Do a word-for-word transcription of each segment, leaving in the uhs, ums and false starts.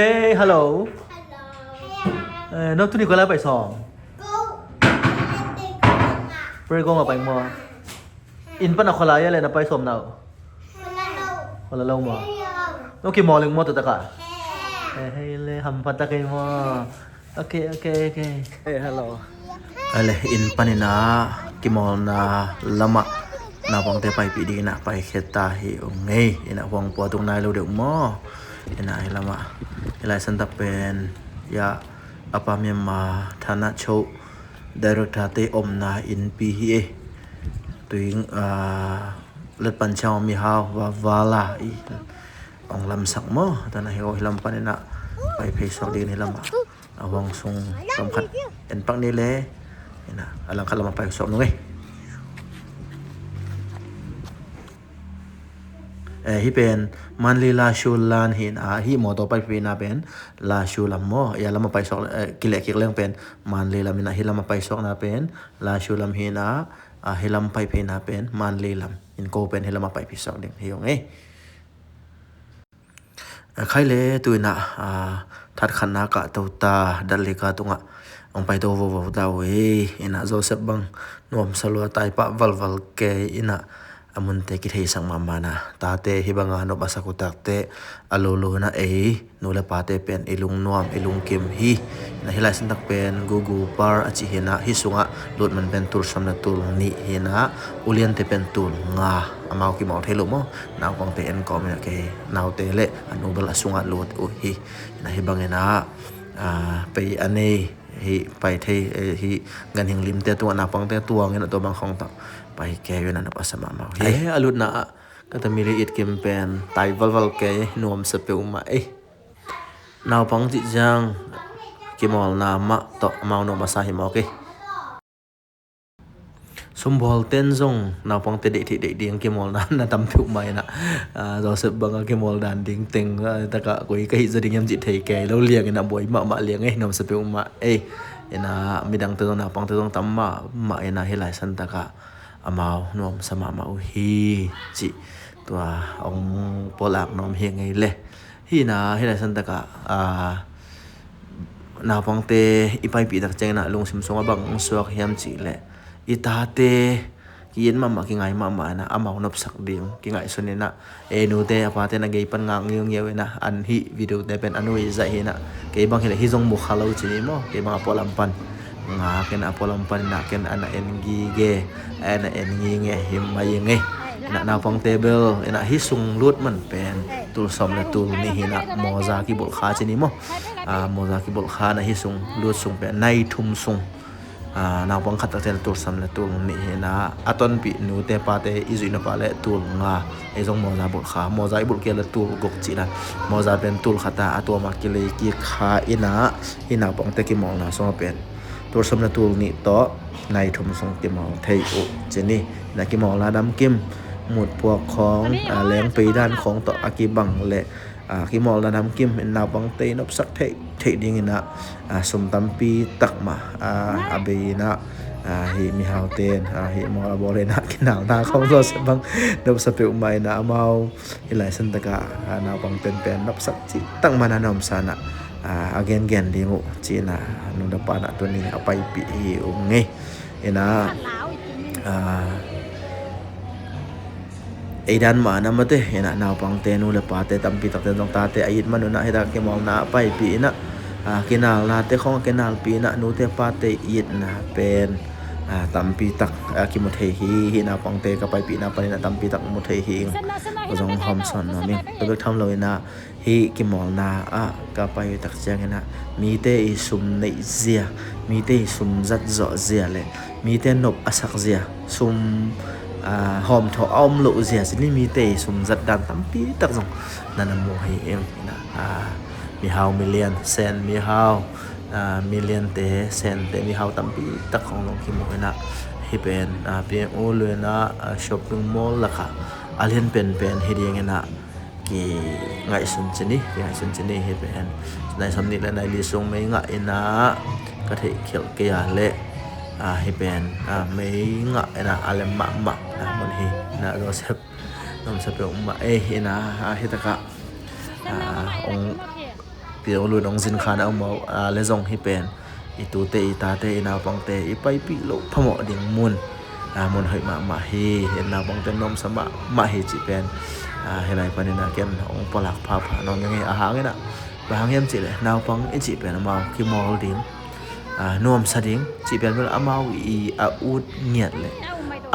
Hey, hello. Eh, no, tuni koi lai pai sawm? Prayer ground a pai maw? Inn pan a koi lai a le na pai sawm na uh? Koi lai lo maw? No kimawl ing maw tu taka? Eh, hei le, hamphat ta kei maw? Ok, ok, ok. Hey, hello. Ale, inn panin ah kimawlna lamah naupangte paipih dingin ah paikhia ta hi ung ei. Inn ah huang pua tung nai lo deuh maw? Inn ah hi lamah hi lai santak pen, ya, Upper Myanmar Thana Chowk director te omna innpi hi ei. Tui, ah, Latpan Chau Mihau Vavala i ong lamsak maw? Tana hi aw, hi lam panin ah pai phei suak dingin hi lamah a huang sung tom khat en pak ni le, ina, a langkhat lamah pai suak nung ei. Eh, hi pen Manli Lashu Lan hi na, hi mawtaw paipihna pen Lashu lam maw? Ia lamah pai suak, eh, kileh kik leng pen Manli lam ina, hi lamah pai suakna pen Lashu lam hi na, ah, hi lam paipihna pen Manli lam. Inn ko pen hi lamah paipih suak ding hi ung ei. A khai le tu ina, a, that khatna kah to ta, dat le ka tungah ong pai to vovo ta uh ei. Ina Joseph bang nuamsa lua, tai pah valval kei ina, a munte kitheisak mahmah na. Tate hi banga nop a sak uh takte a lolo ina ei, nu le pate pen i lungnuam i lungkim hi. Ina hi lai santak pen Gugu Par a ci hi na, hi sungah lut man pen tul sawm le tul nih hi na, uliante pen tul nga. Amau kimawl thei lo maw? Naupangte en kawm ina, kei naute le a nu bel a sungah lut uh hi. Ina hi bang ina, a, pei a nei hi pai thei, eh, hi ganhing limte tungah naupangte tuang ina, tua bang khong tawh pai kei ina, nop a sa mahmah uh hi. Eh, a lutna ah ka tami le it kim pen tai valval kei, nuamsa peuhmah ei. Naupang cih ciang kimawlna mah tawh amau nuam a sa hi mawk ei. Sumbawl ten zong naupangte deih theih deih ding kimawlna na tam peuhmah ina, a, Joseph banga kimawl dan ding teng, a, taka koi ka hih zaw ding hiam cih thei kei lo liang ina, buai mahmah liang ei, nuamsa peuhmah ei. Ina midangte zong, naupangte zong tam mahmah ina, hi lai santaka amau nuamsa mahmah uh hi cih tua ong pawlak nuam hi ngei le. Hi na, hi lai santaka, a, naupangte i paipih tak ciang ina lungsim sungah bang suak hiam cih leh, i tate ki-it mahmah, kingai mahmah ina, amau nopsak ding kingaihsun ina, e, nute a pate na gei pan ngak ngiungiau ina, an hih video te pen a nui zaih hi ina, kei bang hi leh hi zong mu kha lo ci ni maw, kei bang a pualam pan ngak ina, a pualam pan ina ken ana en gige, ana en nginge hi mai ing ei. Ina naupangte bel ina hi sung lut man pen tul sawm le tul nih hi ina, mawza kibulh kha ci ni maw? A, mawza kibulh kha ina, hi sung lut sung pen nai thum sung, a, naupang khat takte le tul sawm le tul nih hi ina, a tonpih nute pate i zuih nop a le tul nga. Ei zong mawza bulh kha, mawza i bulh kei le tul guk ci ina, mawza pen tul khat a, a tuam a kilei kik kha ina, hi naupangte kimawlna sungah pen tul sawm le tul nih tawh nai thum sung kimawl thei uh ci ni. Ina kimawlna damkim, mutpuak khawng, a, lengpei dan khawng tawh a kibang le, a, kimawlna damkim in naupangte i nopsak theih theih ding ina, a, sum tampi tak mah, a, a bei ina, a, hi mihaute in, a, hi mawl a bawl ina kinalna khawng zawh seh bang nopsa peuhmah ina, amau hi lai santaka, a, naupangte in pen nopsak cih tak mah na nuamsa ina, a, a gengen ding uh ci ina, nung da pa ina tuni a paipih hi ung ei. Ina, a, ei dan mah na mate, ina naupangte, nu le pate tampi takte zong tate a it man uh ina, hi taka kimawlna a paipih ina, a, kinalnate khawng a kinalpih ina, nute pate itna pen, a, tampi tak, a, kimu thei hi, hi naupangte ka paipihna pan ina tampi tak mu thei hi ing. Ka zong hawmsawn nuam ing. Tua bek tham lo ina, hih kimawlna ah ka pai tak ciang ina, mite i sum neih zia, mite i sum zat zawh zia le mite nop a sak zia, sum, a, hawmthawh a om loh zia ci ni, mite i sum zat dan tampi tak zong na na mu hi ing ina, a, mihau, million, sen mihau, a, million te, sente, mihau tampi tak khong zong kimu ina, hi pen, a, Pyongyang ina, a, shopping mall lakah a lian penpen hi ding ina, kingaihsun ci ni, kingaihsun ci ni. Hi pen nai sawm nih le nai li sung mei ngah ina, ka theih khialh kei a le, a, hi pen, a, mei ngah ina a lem mahmah na mun hi na, Joseph nuamsa peuhmah ei ina, a, hi taka, a, ong Piang Lun hong zin khan a um uh, a, le zong hih pen i tute i tate i naupangte i paipih loh phamawh ding mun, a, mun hoih mahmah hi. I naupangte nuamsa mahmah hi cih pen, a, hih lai panin ah ken hong pulak phapha nuam ing ei. A hang in ah, bang hang hiam cih leh naupang i cih pen amau kimawl ding, a, nuamsa ding cih pen bel amau i a ut ngiat leh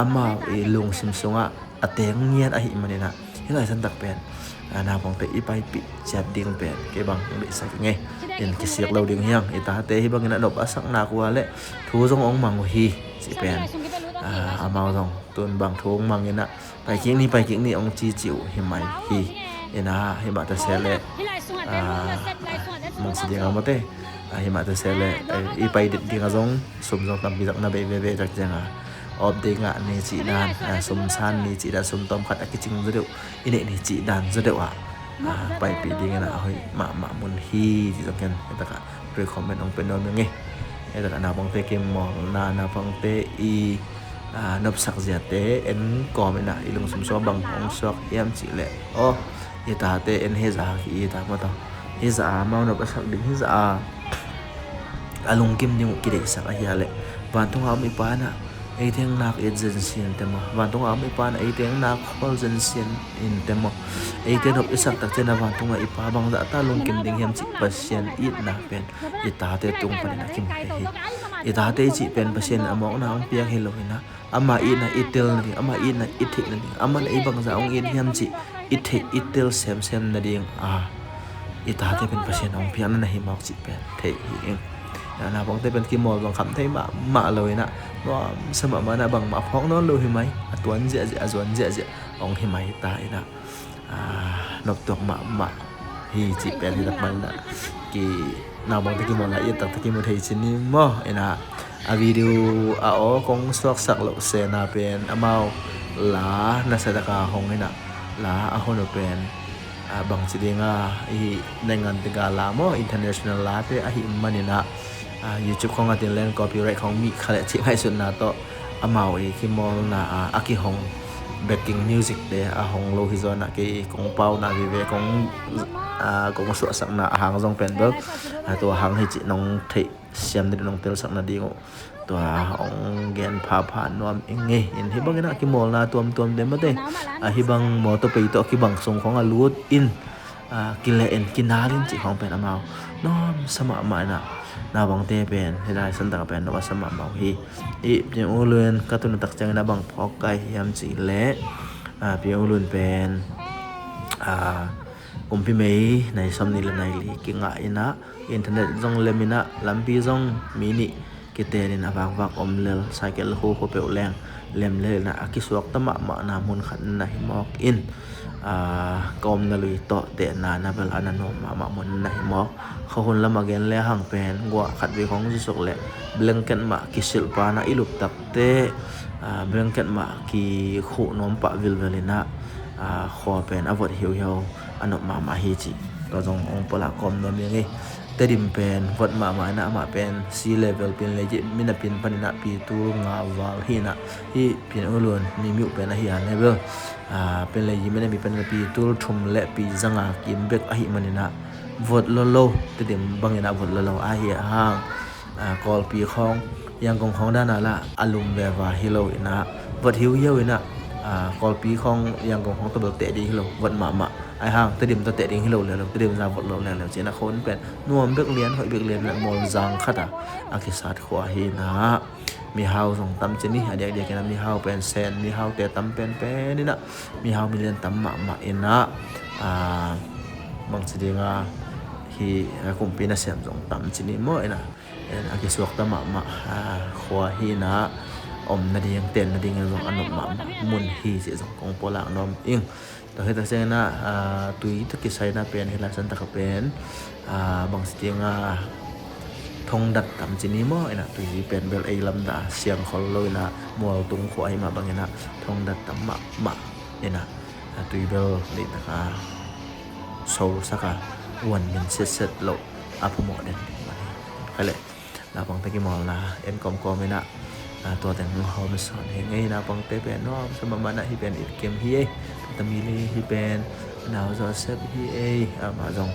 amau i lungsim sungah a teng ngiat ahih manin ah, hih lai santak pen, a, naupangte i paipih ciat ding pen kei bang hong deihsak ing ei. In kisiat lo ding hi hang. I tate hih bangin ah nop a sak nak uh a leh thu zong hong mang uh hi cih pen, a, amau zong tun bang thu hong mang in ah, pai kik ni, pai kik ni hong cici uh hi mai hi. In ah, hih mah ta se leh, a, mang si ding a mawte, a, hih mah ta se leh, a, i pai det ding a zong sum zong tampi zak na bei veve zak ciang a, op ding ah ni cih dan, a, sum san ni cih dan, sum tawm khat a kicing zaw deuh i neih ni cih dan zaw deuh ah, a, paipih ding in ah a hoih mahmah mun hi cih zong ken hih takah recommend hong pia nuam ing ei. Hih takah naupangte kimawlna, naupangte i, a, nopsak ziate en kawm in ah i lungsim sungah bang hong suak hiam cih leh, aw, i tate en hih zah a ki-it a mawtaw, hih zah a amau nop a sak ding, hih zah a a lungkim ding uh kideihsak ahi a leh, vantung a om i Pa in ah eite hong nak it zenzen in te maw, vantung a om i Pa in ah eite hong nak khual zenzen in te maw, eite nop i sak tak ciang a vantung a i Pa bangzah ta lungkim ding hiam cih Pasian itna pen i tate tung panin a kimu thei hi. I tate i cih pen Pasian in a mawkna hong piak hi lo in ah, ama itna i tel nading, ama itna i theih nading, amah in ei bangzah hong it hiam cih i theih i tel semsem nading, a, i tate pen Pasian hong piakna na hi mawk cih pen thei hi ing. Naupangte pen kimawl zong kham thei mahmah lo in ah, nuamsa mahmah in ah, bangmah phawk nawn lo hi mai, a tuan ziahziah, a zuan ziahziah hong hi mai ta in ah, a, noptuak mahmah hi cih pen hi tak man in ah, ki, naupangte kimawlna i et takte kimu thei cin ni maw. In ah, a video a aw kong suaksak loh sena pen amau la nasa taka hong in ah, la a hon uh pen, a, bangci ding a, i naingan teka la maw, international late ahih manin ah, a, YouTube khong a tin leng copyright khong mih kha leh cih ngaihsutna tawh amau i kimawlna a, a kihong backing music te a hong lo hi zaw in ah, kei kong pauna vive, kong, a, kong suahsakna a hang zong pen bel, a, tua hang hi cih nong theih siam nading, nong telsak nading uh tua hong gen phapha nuam ing ei. In hih bangin ah kimawlna tuamtuam te mawte, a, hih bang mawtaw pei tawh kibang sung khong a lut in, a, kileh in, kinal in cih khong pen amau nuamsa mahmah in ah, naupangte pen hih lai santak pen nuamsa mahmah uh hi. I Piang U Lun ka tun a tak ciangin a bang phawk kai hiam cih leh, a, Piang U Lun pen, a, kumpi May nai sawmnih le nai li kingah in ah, internet zong lem in ah, lampi zong mi nih kitenin a vakvak om lel, cycle huhu peuh leng lem lel in ah, a kisuakta mahmahna mun khat na hi mawk in, a, ka omna lui tawh tehna na bel a na nuam mahmah mun na hi mawk. Khuahun lam a gen le hang pen guah khat vei khong zusuk leh blanket mah kisilh pan ah i lup takte, a, blanket mah kikhuh nuam pah vilvel in ah, a, khua pen a vot hiuhiau a nop mahmah hi cih tua zong hong pulak kawm nuam ing ei. Tedim pen vot mahmah in ah, amah pen sea level, Pinleiji minapin panin ah pi tul nga val hi in ah, hih Piang U Lun Mimiu pen ahi a leh bel, a, Pinleiji minapi pen pi tul thum le pi zanga kim bek ahih manin ah vot lolo, Tedim bangin ah vot lolo ahi hang, a, Kawlpi khawng, Yangon khawng dan a lah a lum veva hi lo in ah, vot hiuhiau in ah, a, Kawlpi khawng, Yangon khawng tawh bel teh ding hi lo, vot mahmah. Ahi hang Tedim tawh teh ding hi lo leuleu, Tedim zah vot lo leuleu ci-in a khuahun pen nuam bek lian, hoih bek lian in ah, mualzang khat ah a kisat khua hi in ah, mihau zong tam ci ni, a diakdiak in ah mihau pen Sen mihaute tam penpen in ah, mihau milian tam mahmah in ah, a, bangci ding a, hih, a, kumpi nasem zong tam ci ni maw in ah, a kisuakta mahmah, a, khua hi in ah, om nading, ten nading in zong a nop mahmah mun hi cih zong kong pulak nuam ing. Tua hi tak ciangin ah, a, tui tawh kisai in ah pen hih lai santak ah pen, a, bangci ding a, thongdat tam ci ni maw in ah, tui pen bel ei lam dah siang khol lo in ah, mual tung khua hi mah bangin ah thongdat tam mahmah in ah, a, tui bel deihtak a sosak a, uan min setset loh a phamawh den ding mah hi. Kha leh, naupangte kimawlna en kawmkawm in ah, a, tua teng hong hawm sawn hi ing ei. Naupangte pen nuamsa mahmah in ah, hih pen It Kem hi ei, Tamili hih pen, Nau Joseph hi ei, amah zong,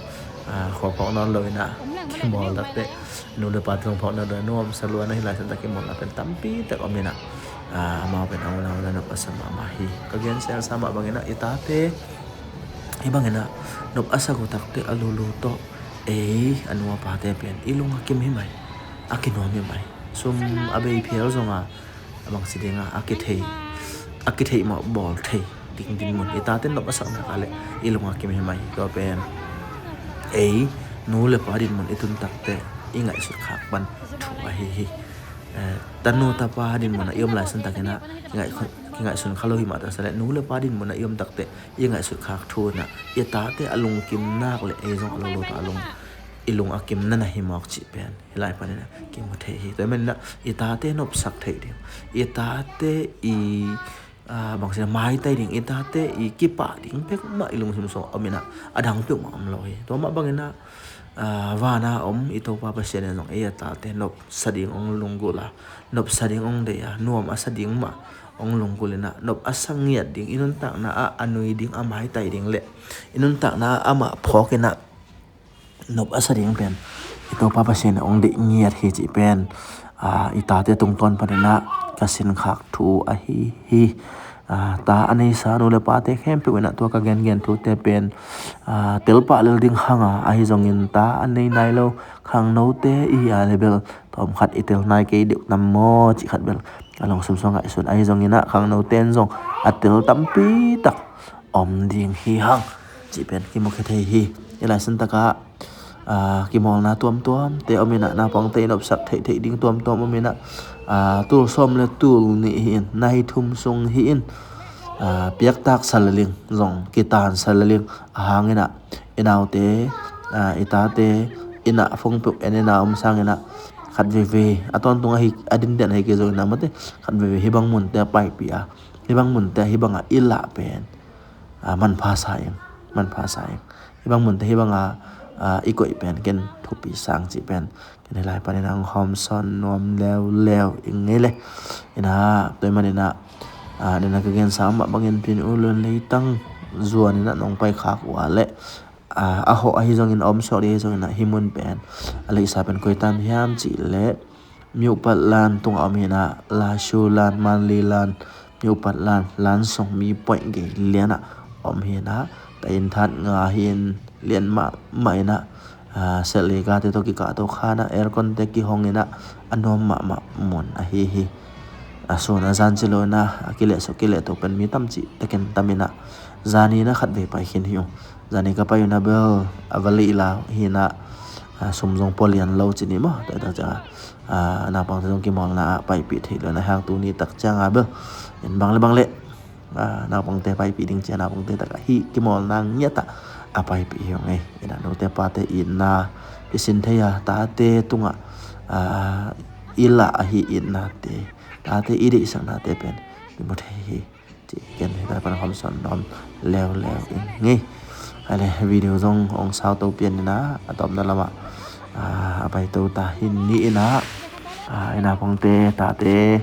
Ah, khua phawk nawn lo inah kimawl takteh nu le pa tung phawk nawn lo, nuamsa lua na hi lai santak kimawlna pen tampi tak om inah, ah, amau pen a unau na nop a sa mahmah hi. Ka gen selsa mah bang inah i tate hih bang inah nop a sa go takteh a lulu tawh ei a nu a pate pen i lung a kim hi mai, a kinuam hi mai. Sum a bei phial zonga a bang si dinga a kithei, a kithei mah bawl thei ding dinmun i tate nop a sak nak a leh i lung a kim hi mai. Tua pen ei nu le pa dinmun i tun takteh i ngaihsut khak pan thu ahi hi. Eh, tanu tapa dinmun a i om lai santak inah kingaih, kingaihsun kha lo hi mah ta sa leh nu le pa dinmun a i om takteh i ngaihsut khak thu inah i tate a lungkim nak le ei zong a lulu tawh a lung, i lung a kim na na hi mawk cih pen hih lai panin ah kimu thei hi. Tua manin ah i tate nopsak theih ding, i tate i, ah, bang si na maitai ding, i tate i kipah ding pek mah i lungsim sung om inah a dang peuhmah om lo hi. Tua mah bang inah, ah, vana om i Topa Pasian in zong ei a tate nopsa ding hong lunggulh a, nopsa ding hong deih a, nuam a sa ding mah hong lunggulh inah nop a sa ngiat ding, i nuntakna ah a nui ding, a maitai ding le i nuntakna ah amah phawk inah nop a sa ding pen i Topa Pasian in hong deih ngiat hi cih pen, ah, i tate tungtawn panin ah ka sinkhak thu ahi hi. Ah, ta a neisa nu le pate khempeuh inah tua ka gengen thute pen, ah, telpah lel ding hang a, ahi zongin ta a nei nai lo khangnote i hi a leh bel tawmkhat i tel nai kei deuh tam maw cih khat bel ka lungsim sung ngaihsun. Ahi zongin ah khangnote in zong a tel tampi tak om ding hi hang cih pen kimu khia thei hi. Hih lai santak ah, ah, kimawlna tuamtuamte om inah, naupangte i nopsak theihtheih ding tuamtuam om inah, ah, tul sawm le tul nih hi in, nai thum sung hi in, ah, piaktak sa le ling zong kitan sa le ling a hang inah i naute, ah, i tate inn ah phung peuh en inah om sang inah khat veivei a tawntung ahi, a dinden ahi kei zong inah mate khat veivei hih bang munte a paipih a, hih bang munte hih bang a i lah pen, ah, manpha sa ing, manpha sa ing. Hih bang munte hih bang a, ah, i koih pen ken thupi sang cih pen ken hih lai panin ah hong hawmsawn nuam leuleu ing ei le. Inah tua manin ah, ah, nena ka gensa mah bangin Pin U Lun Leitang zuan inah nong pai khak uh a leh, ah, a hawh ahi zongin a om suak ding ahi zongin ah hih mun pen a leisa pen koi tan hiam cih leh Myopat lan tungah om hi inah, Lashu lan, Manli lan, Myopat lan, lan sung mi point gei lianah om hi inah, ta inn that nga hi in lian mahmah inah, ah, selh le gate tawh kikah to khan ah aircon te kihong inah a nuam mahmah mun ahi hi. A sun a zan ci lo inah a kilehsuk kilehto pen mi tamcih takin tam inah zani inah khat vei pai khin hi ung. Zani ka pai uh inah bel a va leih la hi inah, ah, sum zong pua lian lo ci ni maw. Tua tak ciang ah, ah, naupangte zong kimawlna ah paipih theih lo inah hang tuni tak ciang ah bel in bang le bang le, ah, naupangte paipih ding ciang naupangte tak ah hih kimawlna ngiat ah a paipih hi ung ei. Inah nute pate itna i sin thei a, tate tungah, ah, i lah ahi itnate, tate i deihsaknate pen i mu thei hi. Cih ken hih lai pan hawmsawn nuam leuleu ing ei. Hai le video zong hong sau to pian inah a tawpna lamah, ah, a pai to ta hi ni inah, ah, i naupangte tate,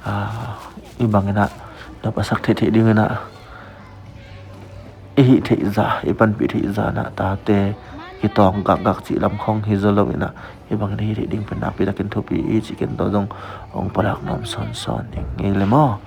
ah, i bang inah nop a sak theihtheih ding inah i hih theih zah, i panpih theih zah inah tate i tawng gakgak cih lam khong hi zaw lo inah i bang inah hih theih ding pen nakpi takin thupi i cih ken tawh zong hong pulak nuam sawnsawn ing ei le maw.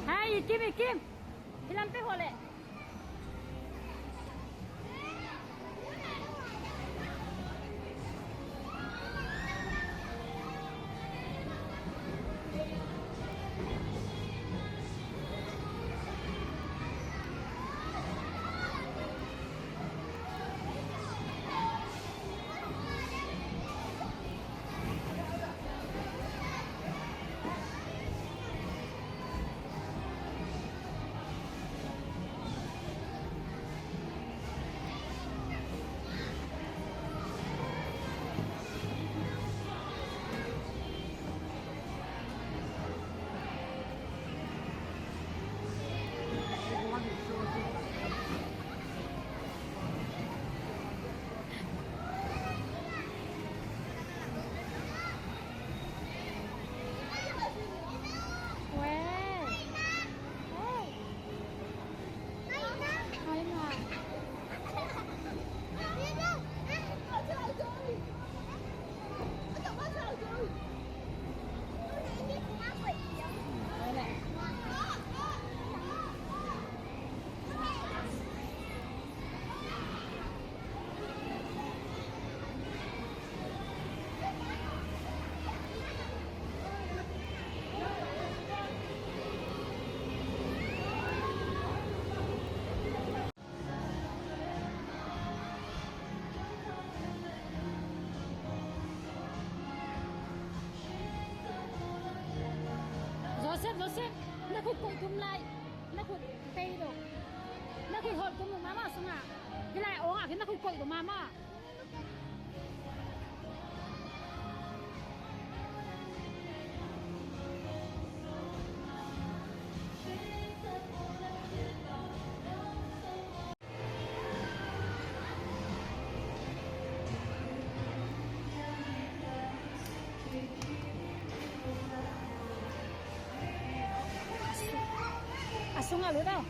Hai, i Kim, i Kim. Hi lam peuh hawh leh. Joseph, Joseph, na khut koih tum lai. Na khut pei lo. Na khut hawlh tum lo mahmah sungah. Hi lai awngah khin na khut koih lo mahmah. A sungah lut aw.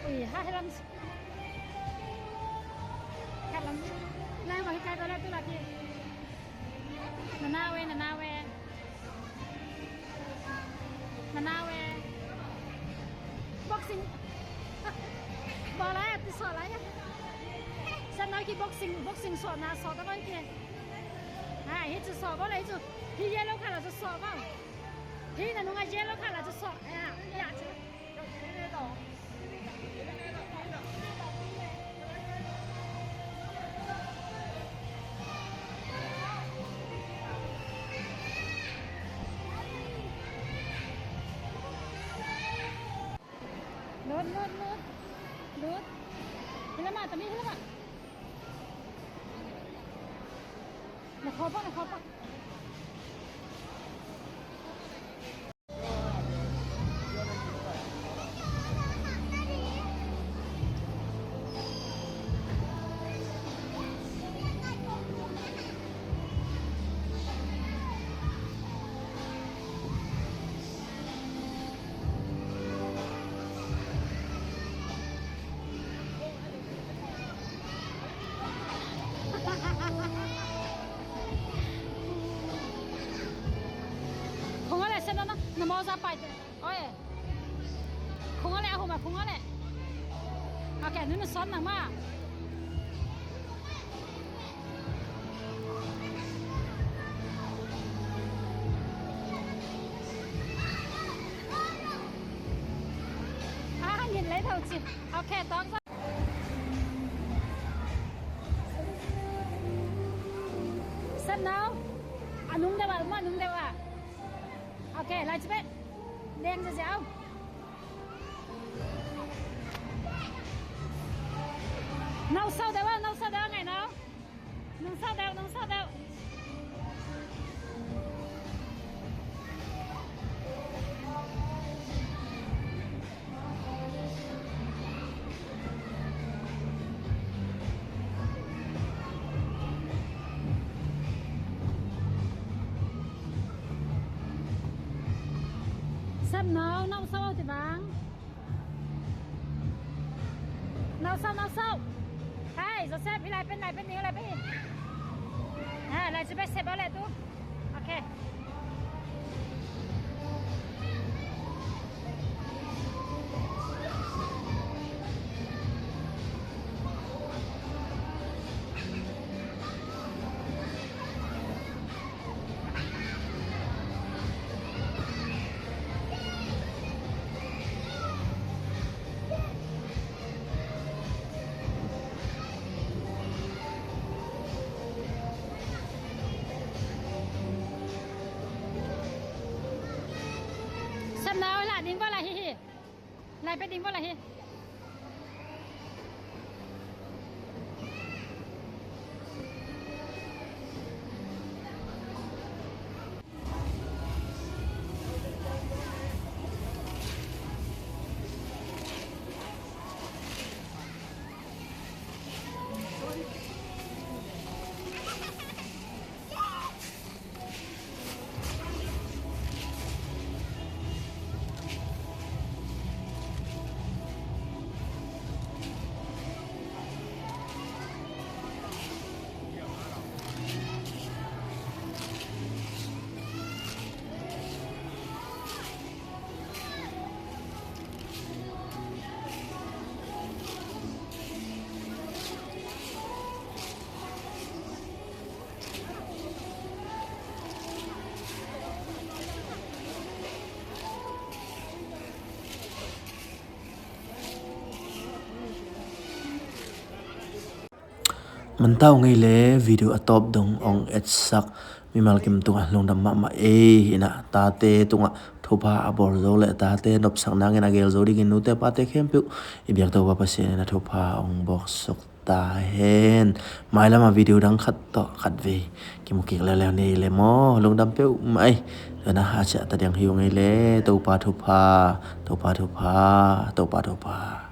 Ui, ha, helam. Kalam. Lai, bang kai bala tu lagi. Nanawe, nanawe. Nanawe. Boxing. Bawlai a ti sawh lai a. Sannawi ki boxing, boxing sawhna sawh ka loi ki. Ha, hi cu sawh baw le hi cu. Hi yellow khat la cu sawh baw. Hi na nunga yellow khat la cu sawh. Ya, ya cu. Lut, lut, lut. Lut. Hi lamah tami, hi lamah. Na khawpa, na khawpa. Khong a le sen na, na mawza pai te. Oi. Khong a le, a hum a khong a le. Ok, nu na son nang ma. A hangin lei tho ci. Ok, tawng sa. Sat nau. A nung deuh a, um a nung deuh a. Ok, lai ci bet. Leng ziaziau. Nau sau deuh a, nau sau deuh a ngai nau. Nung sau deuh, nung sau deuh. Sap nau, nau sau ti bang. Nau sau, nau sau. Hai, Joseph, hi lai pen, lai pen, ni lai pen. Ha, lai cu bek sep a le tu. Ok, Sapna aw, la ding bawla hi hi. Lai pia ding bawla hi. Mantau ngei le video a tawp dong ong etsak mimal kim tungah lungdam mahmah ei. Ina tate tungah thupha a bawl zo le tate nopsak nangin a gel zo dingin nute pate khempeuh i biak Topa Pasian in a thupha ong bawksuk ta hen. Mailam a video dang khat tawh khat vei kimu kik leuleu ni le maw, lungdam peuhmah ei. Tuana a ciah ta diang hi ung ei le. Topa thupha, Topa thupha, Topa thupha.